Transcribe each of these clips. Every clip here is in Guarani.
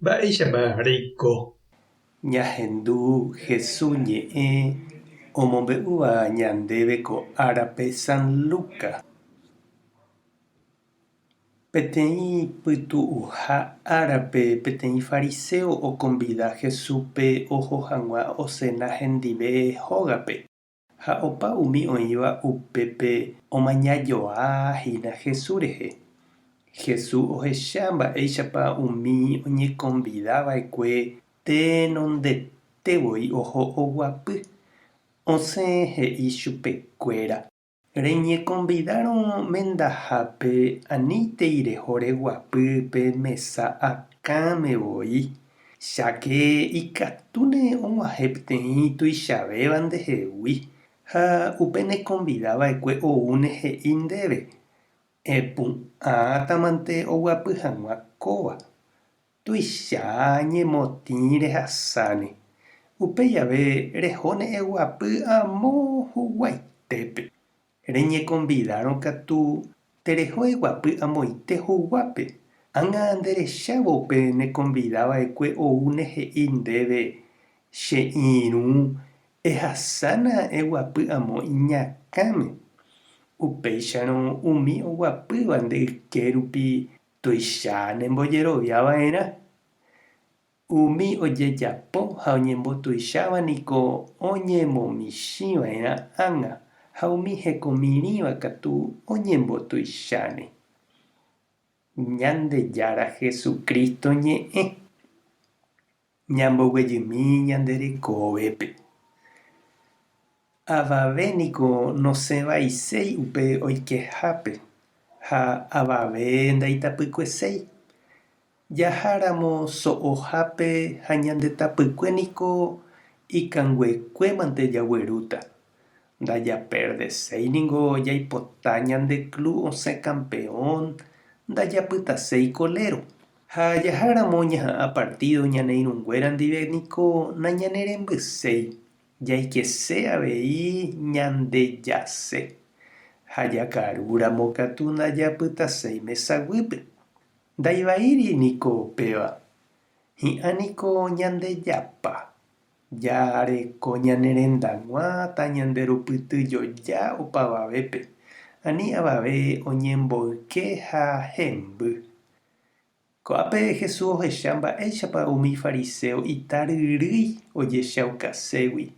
Mba'éichapa reiko. Ñahendu Hesu ñe'ẽ omombe'úva ñandéve ko árape San Lucas. Peteĩ pytu'uha árape peteĩ fariséo okonvida Jesúspe oho hag̃ua osena hendive hógape. Ha opa umi oĩva upépe omañajoa hína Jesús rehe. Jesús ohecha mba'éichapa umi oñekonvida va'ekue tenondete voi oho oguapy. Osẽ he'i chupekuéra: Reñekonvidárõ mendahápe anítei reho reguapy pe mesa akãme voi, cháke ikatúne og̃uahẽ peteĩ tuichavéva ndehegui ha upe nekonvidava'ekue oúne he'i ndéve, Epu'ãtamante oguapy hag̃ua kóva. Tuicha ñemotĩ rehasáne, upe jave rehóne eguapy amo huguaitépe. Reñekonvidárõ katu tereho eguapy amoite huguápe, ág̃a nderechávo upe nekonvidava'ekue oúne he'i ndéve, Che irũ, ehasána eguapy amo iñakãme. Upéicharõ umi oguapýva nde yke rupi tuicha nembojeroviava'erã. Umi ojejapo ha oñembotuicháva niko oñemomichĩva'erã ág̃a ha umi hekomirĩva katu oñembotuicháne. Ñandejára Jesucristo ñe'ẽ. Ñamboguejymi ñande rekovépe. Avave niko nosẽvaiséi upe oikehápe ha avave ndaitapykueséi. Jaháramo so'ohápe ha ñande tapykue niko ikanguekuémante jaguerúta. Ndajaperdeséi ningo jaipota ñande klu osẽ campeón, ndajapytaséi kolero. Ha jaháramo ñaha'ã partído ñane irũnguéra ndive niko nañanerembyséi, jaikese avei ñandejase. Ha jakarúramo katu ndajapytaséi mesa guýpe. Ndaivaíri niko péva. Hi'ã niko ñandejapa. Jareko ñane rendag̃ua tañanderupytyjoja opavavépe, ani avave oñemboyke ha hemby. Ko'ápe Jesús ohecha mba'éichapa umi fariséo itaryrýi ojechaukaségui,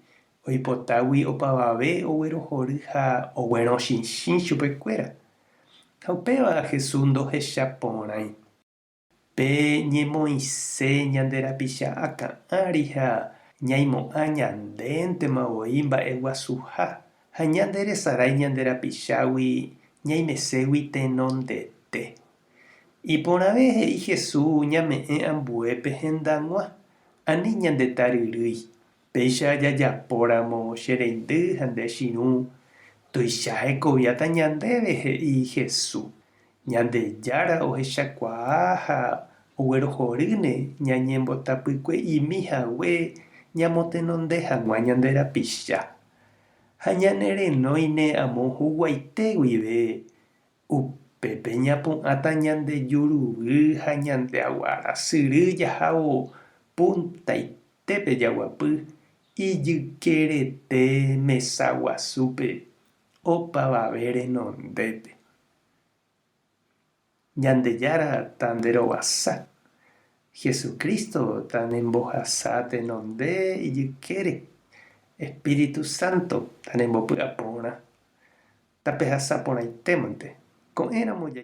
oipotágui opavave oguerohory ha oguerõchichĩ chupekuéra. Ha upéva Jesús ndohechaporãi. Pe ñemoĩse ñande rapicha akã ári ha ñaimo'ã ñandéntema voi mba'eguasuha ha ñanderesarái ñande rapichágui ñaimeségui tenondete. Iporãve he'i Jesús ñame'ẽ ambuépe hendag̃ua, ani ñande taryrýi. Péicha jajapóramo che reindy ha nde chirũ, tuicha hekoviáta ñandéve, he'i Jesús. Ñandejára ohechakuaa ha oguerohorýne ñañembotapykue'imi hague ñamotenonde hag̃ua ñande rapicha. Ha ñanerenóine amo huguaite guive, upépe ñapu'ãta ñande juruvy ha ñande aguara syry jahávo puntaitépe jaguapy ijykerete mesa guasúpe opavave renondépe. Ñandejára tanderovasa. Jesucristo tanembohasa tenonde ijykére. Espíritu Santo tanembopy'aporã. Tapehasa porãitémante. Ko'ẽramo jajuhu.